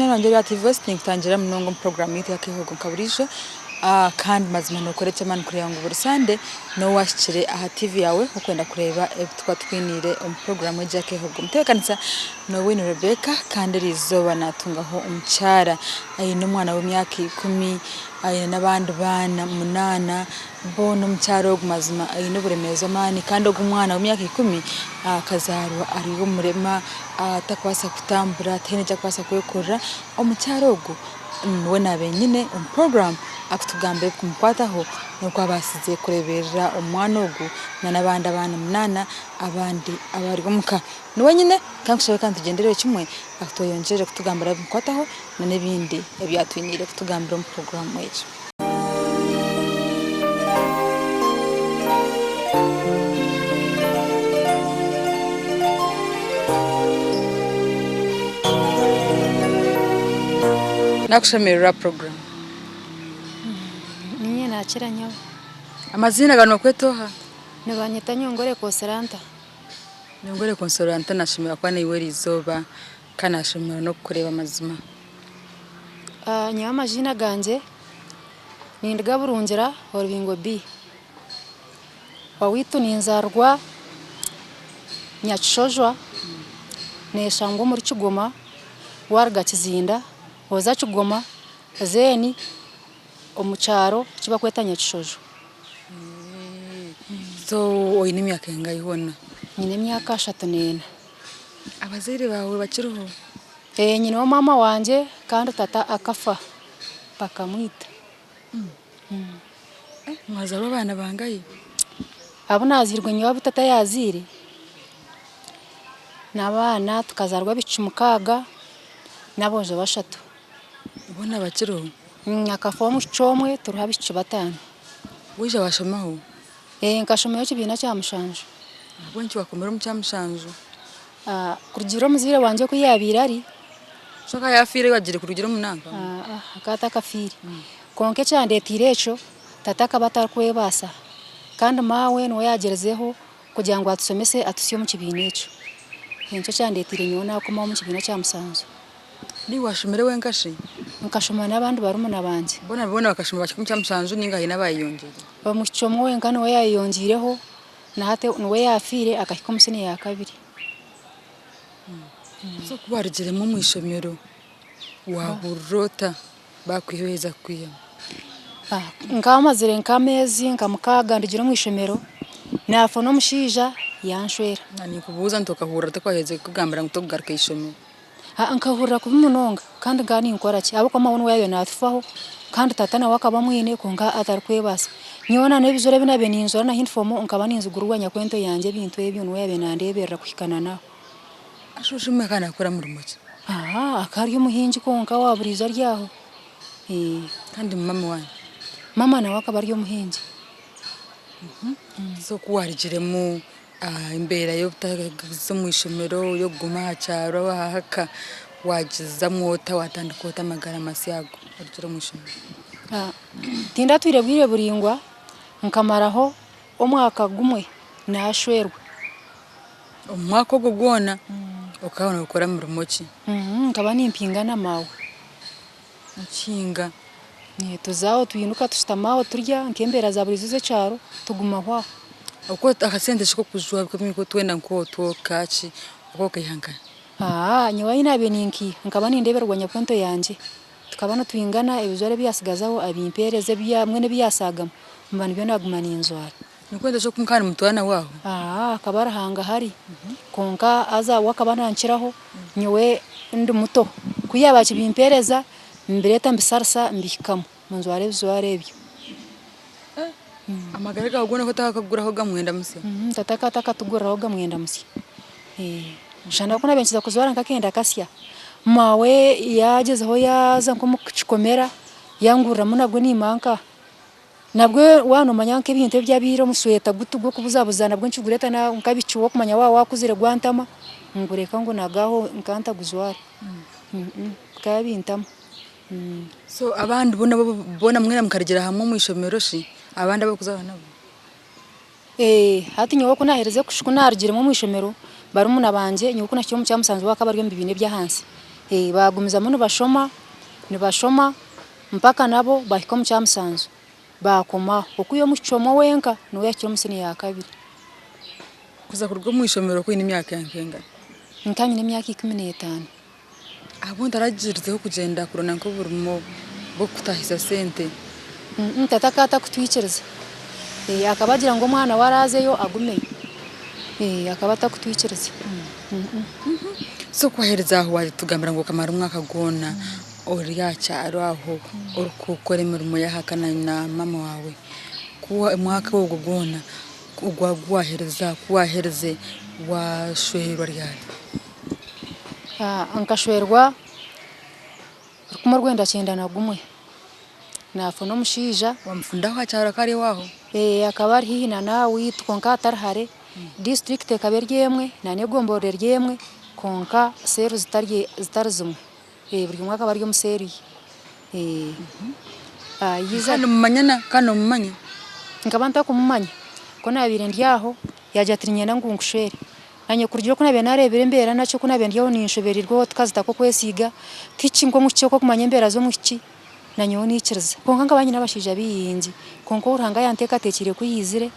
Munywani wangye ori aha TV West ninkutangirira munonga omu puroguraamu yaitu y'akeehogo nka buriijo kandi mazima nookora eky'amaani kureeba ngu buri Sande nooba waahikire aha TV yaawe okwenda kureeba ebi turikuba tukwiniire omu puroguraamu egi y'akeehogo. Omutebeekanisa n'Owine Rebecca kandi eriizooba naatungaho omukyara aine omwana w'emyaka ikumi aine n'abandi baana munaana. Boona omukyara ogu mazima aine oburemeezi bw'amaani kandi ogu omwana w'emyaka ikumi akazaarwa ari omurema atakubaasa kutambura tihaine eki arikubaasa kwekorera. Omukyara ogu niwe naabaire nyine omu puroguraamu arikutugambira ebirikumukwataho n'oku abaasize kureeberera omwana ogu n'abandi abaana munaana abandi abari omuka. Niwe nyine ka nkushabe kandi tugyendere kimwe atweyongyere kutugambira ebirikumukwataho n'ebindi ebi atwiniire kutugambira omu puroguraamu egi. Nakushemererwa program. Ninye nakira nyowe. Amaziina gawe nibakweta oha? Nibanyeta Nyongore Consolanta. Nyongore Consolanta nashemererwa kuba naiwe erizooba kandi nashemererwa nokukureeba mazima. Nyowe amaziina gangye nindiga Burungira Orubingo B. Owaitu ninzaarwa Nyakishojwa neshangwa omuri Kigoma waruga Kizinda oza Kigoma then omu kyaro eki barikweta Nyakishojwa. So oine emyaka engahi hoona? Nyine emyaka 34. Abazaire baawe bakiriho? Ee nyineho maama wangye kandi tata akafa bakamwita. Mwazaarwa abaana bangahi? Abu naazairwe nyowe abu tata yaazaire n'abaana tukazaarwa abaishiki mukaaga n'aboojo bashatu. Boona bakiriho? Akafa omwishiki omwe turiho abaishiki bataano. Waija waashomaho? Ee nkashomayo ekibiina kya mushanju. Ahabw'enki waakomire omu kya mushanju? Kurugiirira omuzaire wangye oku yaabaire ari. So akaba yaafiire wagiire kurugira omu nanka? Akaba atakafiire. Kwonka ekyandeeteire ekyo, tata akaba atarikwebaasa kandi maawe niwe yaagyerizeho kugira ngu atushomese atuhitsye omu kibiina ekyo. Nikyo kyandeeteire nyowe naakomaho omu kibiina kya musanju. Naiwe waashomire wenka shi? Nkashoma n'abandi barumuna bangye. Boona boona bakashoma bakahika omu kya mushanju nainga haine abaayeyongyeire? Omwishiki omwe wenka niwe yaayeyongyeireho na hati niwe yaafiire akahika omu siniya ya kabiri. So ku waarugiremu omu ishomero waahurira ota baakwiha oheza kukwihamu? Nkaba mazire nk'ameezi nka mukaaga ndugire omu ishomero, naafuna omushaija yanshwera. Ninkubuuza nti okahurira ota ku baaherize kukugambira ngu tokugaruka aha ishomero? Nkahurira kubi munonga kandi nkaba ninkora ki ahabw'okuba maawe niwe yaabaire naatufaho kandi taata nawe akaba amwine kwonka atarikwebaasa. Nyowe na n'ebijwaro ebi naabaire ninjwara na yunifoomu nkaba ninzigurirwa nyakwento yangye ebintu ebyo niwe yaabaire nandeeberera kuhika na n'aho. Shosho imwe akaba naakora murimo ki? Akaba ari omuhingi kwonka owa buriijo ari aho. Kandi maama waanyu? Maama nawe akaba ari omuhingi. So ku waarugiremu Embeera y'obutaza omu ishomero, y'okuguma aha kyaro aha ka, waagizamu ota waatandika ota amagara masya ago orugire omu ishomero? Tindatwire bwire buraingwa, nkamaraho omwaka gumwe naashwerwa. Omu mwaka ogwo gwona okaba nookora murimo ki? Nkaba nimpinga na maawe. Okuhinga. Tuza aho twinuka tushutama aho turya nk'embeera za buriijo ez'ekyaro tugumaho aho. Oku akasente shi k'okujwa twena nk'otwo kaaki okwo okaiha nkahi? Nyowe ahi naabaire ninkiiha nkaba nindeebererwa nyakwento yangye. Tukaba nitwingana ebijwaro ebi yaatsigazaho abimpeereza mbwenu ebi yaasaagamu mba nibyo naaguma ninjwara. Nyakwento shi mukaba nimutuura nawe aho? Akaba ari hangahari kwonka haza we akaba nankiraho nyowe ndi muto. Ku yaaba akibimpeereza mbireeta mbisarisa mbihikamu njwara ebijwaro ebyo. Amagara gaawe goona otakakagurahoga mwenda musya? Tata akaba atakatugurirahoga mwenda musya. Shana ku naabaire nikiza kujwara nk'akenda kasya, maawe yaagyezaho yaaza nk'omu kikomera yanguriramu nabwo niimanka. Nabwo waaba noomanya nk'ebintu ebyabaire omushweta guti gw'okubuzabuza nabwo nikigureeta nkabicu okumanya waaba waakuzire gwantama ngu reka ngu naga aho nkantagujwara bikaba bintama. So abandi bo nabo boona mwena mukarugira hamwe omu ishomero shi abandi abu orikuzaarwa nabo? Hati nyowe ku naaherize ku naarugiremu omu ishomero barumuna bangye nyowe ku naahikire omu kyamusanju bo bakaba bari omu bibiina eby'ahansi. Baagumizamu nibashoma, nibashoma mpaka nabo baahika omu kyamusanju baakoma aho. Okwiha omwishiki omwe wenka niwe yaahikire omu siniya ya kabiri. Kuza kuruga omu ishomero okaba oine emyaka nk'engahi? Nkaba nyine emyaka 15. Ahabw'enki otaragirizeho kugyenda kuronda nk'oburimo bw'okukutaahisa sente? Tata akaba atakutwikiriza. Akaba agira ngu omwana we araazeyo agumeyo. Akaba atakutwikiriza. So ku waaherize aho waatugambira ngu okamara omwaka gwona ori aha kyaro aho orikukora emirimo y'aha ka na maama waawe. Ku omwaka ogwo gwona ogu waahereza ku waaherize waashwerwa ryari? Nkashwerwa 1991, naafuna omushaija. Wamufunira aho aha kyaro akaba ari owaaho? Akaba ari haihi na n'owaitu kwonka atari hare, disiturikiti ekaba eri emwe n'egomborora eri emwe kwonka seeru zitari zimwe, buri omwe akaba ari omu seeru ye. Mukaba nimumanyana? Okaba nomumanya? Nkaba ntakumumanya, ku naabaire ndi aho yaagira ati niinyenda ngu nkushwere. Naanye kurugiirira oku naabaire naareebire embeera nakyo oku naabaire ndi aho ninshobererwa otukazi tak'okwesiiga, tihiki nk'omwishiki oku okumanya embeera z'omwishiki, naanyowe naikiriza. Kwonka nkaba nyine abashaija baingi, kwonka ou Ruhanga yanteekateekiire ku yaizire,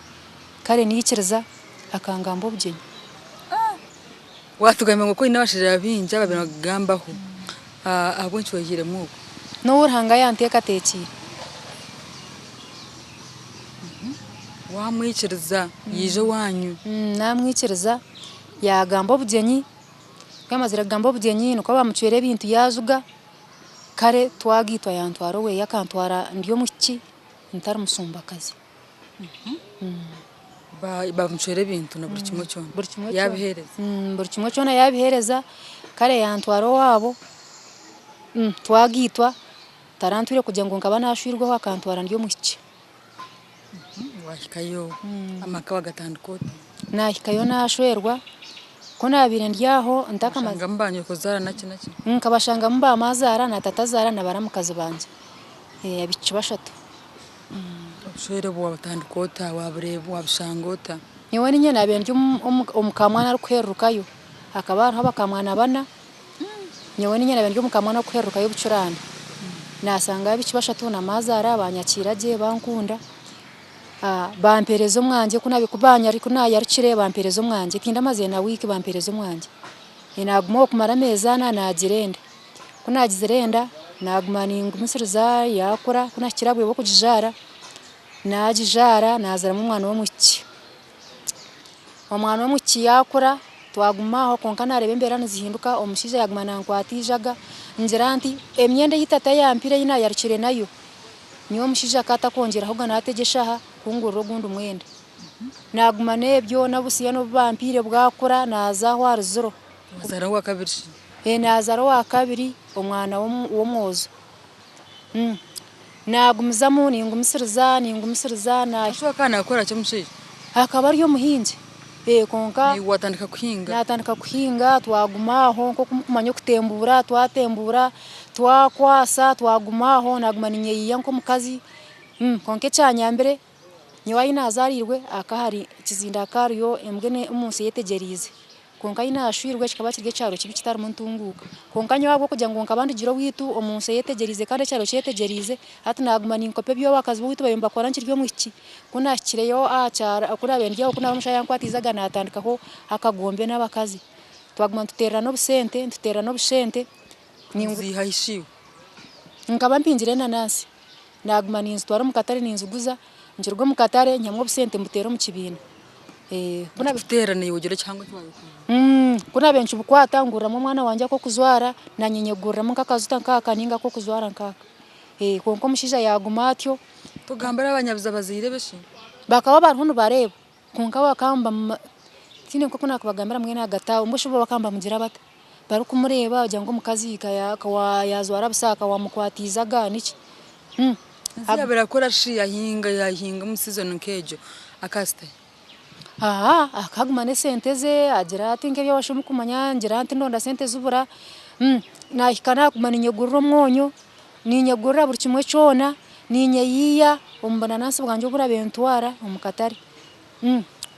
kare naikiriza akangamba obugyenyi. Waatugambira ngu okaba oine abashaija baingi abaabaire nibakugambaho, ahabw'enki waihiremu ogwo? N'ou Ruhanga yanteekateekiire. Waamwikiriza yaija owaanyu? Naamwikiriza yaagamba obugyenyi, ku yaamazire kugamba obugyenyi nikwo baamucwera ebintu yaajuga, kare twagaitwa yantwara oweye akantwara ndi omwishiki ntari mushumbakazi. Baamucwera ebintu na buri kimwe kyona? Buri kimwe kyona. Yaabiheereza? Buri kimwe kyona yaabiheereza, kare yantwara owaabo, twagaitwa. Tarantwire kugira ngu nkaba naashwirweho akantwara ndi omwishiki. Waahikayo amaka wagatandika ota? Naahikayo naashwerwa, ku naabaire ndi aho ntakamaze. Washangamu ba nyokozaara naki naki? Nkabashangamu ba maazaara na tatazaara na baramukazi bangye, abaishiki bashatu. Obushwere obu wabutandika ota? Wabureeba wabushanga ota? Nyowe niinye naabaire ndi omukaamwana arikuhererukayo, hakaba hariho abakaamwana bana. Nyowe niinye naabaire ndi omukaamwana arikuhererukayo obucurane. Naasanga abaishiki bashatu na maazaara baanyakiira gye bankunda, bampeereza omwangye ku naayarukire bampeereza omwangye, tindamazire na wiiki bampeereza omwangye. Naaguma aho kumara ameezi ana naagira enda, ku naagizire enda naaguma ningumisiriza yaakura ku naahikire aha bwire bw'okugijaara, naagijaara naazaaramu omwana w'omwishiki. Omwana w'omwishiki yaakura twaguma aho kwonka naareeba embeera nizihinduka omushaija yaaguma nankwata eijaga ngira nti emyenda ei tata yampaire ei naayarukire nayo nyowe omushaija ka atakwongyeraho naatega eshaaha kungurira ogundi mwenda. Naaguma n'ebyo n'obusiya n'obu bampaire bwakura naaza aho ahari ziro. Wazaara owakabiri shi? Naazaara owakabiri omwana w'omwojo. Naagumizamu ningumisiriza, ningumisiriza naahika. Eki akaba naakora ki omushaija? Akaba ari omuhingi kwonka. Naiwe waatandika kuhinga? Naatandika kuhinga twaguma aho nk'oku murikumanya okutembuura twatembuura, twakwasa twaguma aho naaguma ninyeyiiya nk'omukazi kwonka ekyanyambire Nyowe ahi naazaariirwe hakaba hari ekizinda hakaba hariyo embwa omu nsi eyetegyereize. Kwonka ahi naashwirwe kikaba kiri ekyaro kibi kitarimu ntunguuka. Kwonka nyowe ahabw'okugira ngu nkaba ndigire owaitu omu nsi eyetegyereize kandi ekyaro kyetegyereize, hati naaguma ninkopa ebi abakazi b'owaitu baabaire nibakora nkiri omwishiki. Ku naahikireyo aha kyaro, ku naabaire ndi aho ku naareeba omushaija yankwatiizaga naatandikaho akagombe n'abakazi. Twaguma nituteererana obusente, nituteererana obushente. Oziiha hi shi iwe? Nkaba mpingire enanansi. Naaguma ninzitwara omu katare ninziguza, nkiruga omu katare nyihamu obusente mbuteera omu kibiina. Kuteera naiwe ogira ekihango eki waayekunda? Ku naabaire nkibukwata nguriramu omwana wangye ak'okujwara, naanye nyeguriramu nk'akajuta nkaaka nainga ak'okujwara nkaaka. Kwonka omushaija yaaguma atyo. Togambira abanyabuzi abazaire be shi? Bakaba bariho nibareeba. Kwonka bakaba nibamu tihaine nk'oku naakubagambira mbwenu ahagati aho, mbwenu shi bo bakaba nibamugira bata? Barikumureeba bagira ngu omukazi ka yaajwara busha ka waamukwatiize aga niki. Eki yaabaire akora shi yaahinga yaahinga omu sizoni nk'egyo akazita hi? Aa akaguma n'esente ze agira ati nk'ebi abashaija murikumanya ngira nti ndonda sente zibura, naahika naaguma niinyegurira omwonyo, niinyegurira buri kimwe kyona, niinyeyiiya omu bunanansi bwangye obu naabaire nintwara omu katare.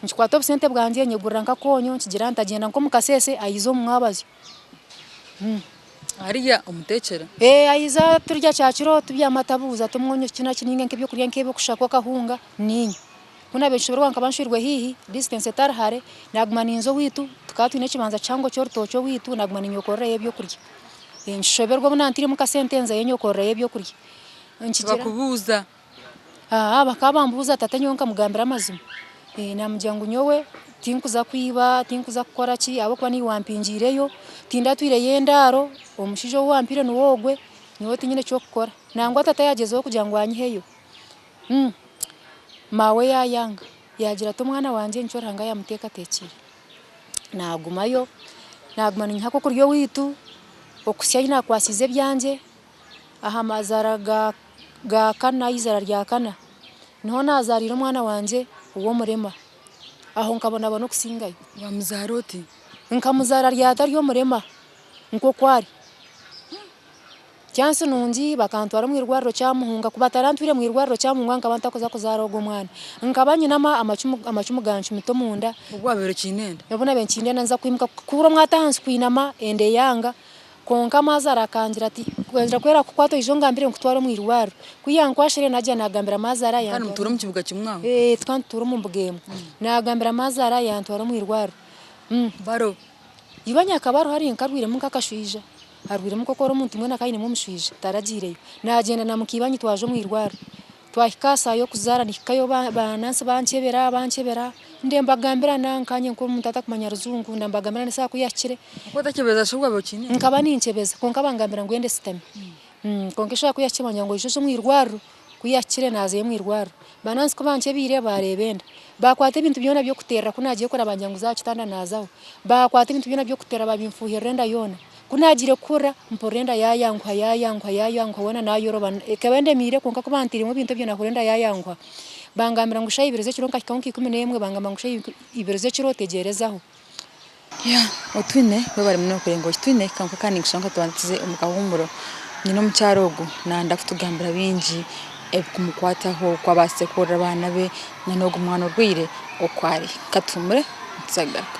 Nkikwata obusente bwangye nyegurira nk'akoonyo nkigira nti agyenda nk'omu kasheeshe ayiza omu mwabazyo. Arya omuteekyera? Ee, aija turya kyakiro tubyama atabuuza ati omwonyo ki na ki nainga nk'ebyokurya nk'ebi okushakwa akahunga niinye. Ku naabaire nshoberwa nkaba nshwirwe haihi, distance etari hare, naaguma ninza owaitu, tukaba twine ekibanja kihango ky'orutookye owaitu, naaguma ninyokorerayo ebyokurya. Nshoberwa obu naantairemu kasente nzayo nyokorerayo ebyokurya. Nkigira. Bakubuuza? Aa, bakaba bambuuza tata nyowe nkamugambira amazima. Naamugira ngu nyowe tinkuza kwiba, tinkuza kukora ki ahabw'okuba niiwe wampingiireyo, tindatwireyo endaaro, omushaija ou wampaire niwe ogwe, nyowe tinyine ky'okukora. Nangwa tata yaagyezaho kugira ngu anyiheyo. Maawe yaayanga, yaagira ati omwana wangye nikyo Ruhanga yaamuteekateekiire. Naagumayo, naaguma niinyiha ak'okurya owaitu, okuhitsya ahi naakwasiize ebyangye. Aha mazaara ga kana, eizaara rya kana, niho naazaariire omwana wangye ow'omurema. Aho nkabonabona okusingayo. Waamuzaara oti? Nkamuzaara ari atari omurema nk'oku ari. Chance nungi bakantwara omu irwariro Kyamuhunga, ku batarantwire omu irwariro Kyamuhunga nkaba ntakuza kuzaara ogwo mwana. Nkaba nyine amacumu gancumita omunda. Obu waabaire okiine enda? Obu naabaire nkiine enda nza kwimuka, kubura omwata ahansi kwinama enda eyanga. Kwonka maazaara akangira ati, Kwenzire ku erakukwata oije ongambire nkutware omu irwariro. Ku yankwashire naagira naagambira maazaara Kandi yantwara. mutuura omu kibuga kimwe aho? Ee, tukaba nitutuura omu mbuga emwe. Naagambira maazaara yantwara omu irwariro. Baro? Ibanyi akaba ariho ari nka arwairemu nk'akashwija. Arwairemu nk'oku ori omuntu mbwenu akaba ainemu omushwija, taragiireyo. Naagyenda na mukaibanyi twaza omu irwariro. Twahika aha saaha y'okuzaara nihikayo ba nansi bankyebera bankyebera ndembagambira nanka nye nk'omuntu atakumanya rujungu ndambagambira n'esaaha ku yahikire. Okaba otakyebeza shi waaba okiine enda? Nkaba ninkyebeza kwonka bangambira ngu enda esitami. Kwonka eshaaha ku yahikire bangira ngu oije oze omu irwariro, ku yahikire naazayo omu irwariro. Ba nansi ku bankyebiire baareeba enda. Baakwata ebintu byona by'okuteerera ku naagiire kureba bangira ngu za aha kitanda naazaho. Baakwata ebintu byona by'okuteerera baabinfuuhirira enda yoona. Ku naagiire kuhurira, mpurira enda yaayanguha, yaayanguha, yaayanguha weena naayoroba. Ekaba endemiire kwonka ku bantairemu ebintu ebyo naahurira enda yaayanguha. Bangambira ngu shaaha ibiri z'ekiro nkahikaho nka ikumi n'emwe bangamba ngu shaaha ibiri z'ekiro tegyerezaho. Yeah, Otwine webare munonga kureba ngu okitwine kwonka kandi ninkushaba nka tubanze tuze omu kahuumuro. Nyine omukyara ogu nayenda kutugambira bingi ebikumukwataho, oku abaasize kurera abaana be na n'ogu omwana orwaire oku ari. Ka tuhuumure tuze kugaruka.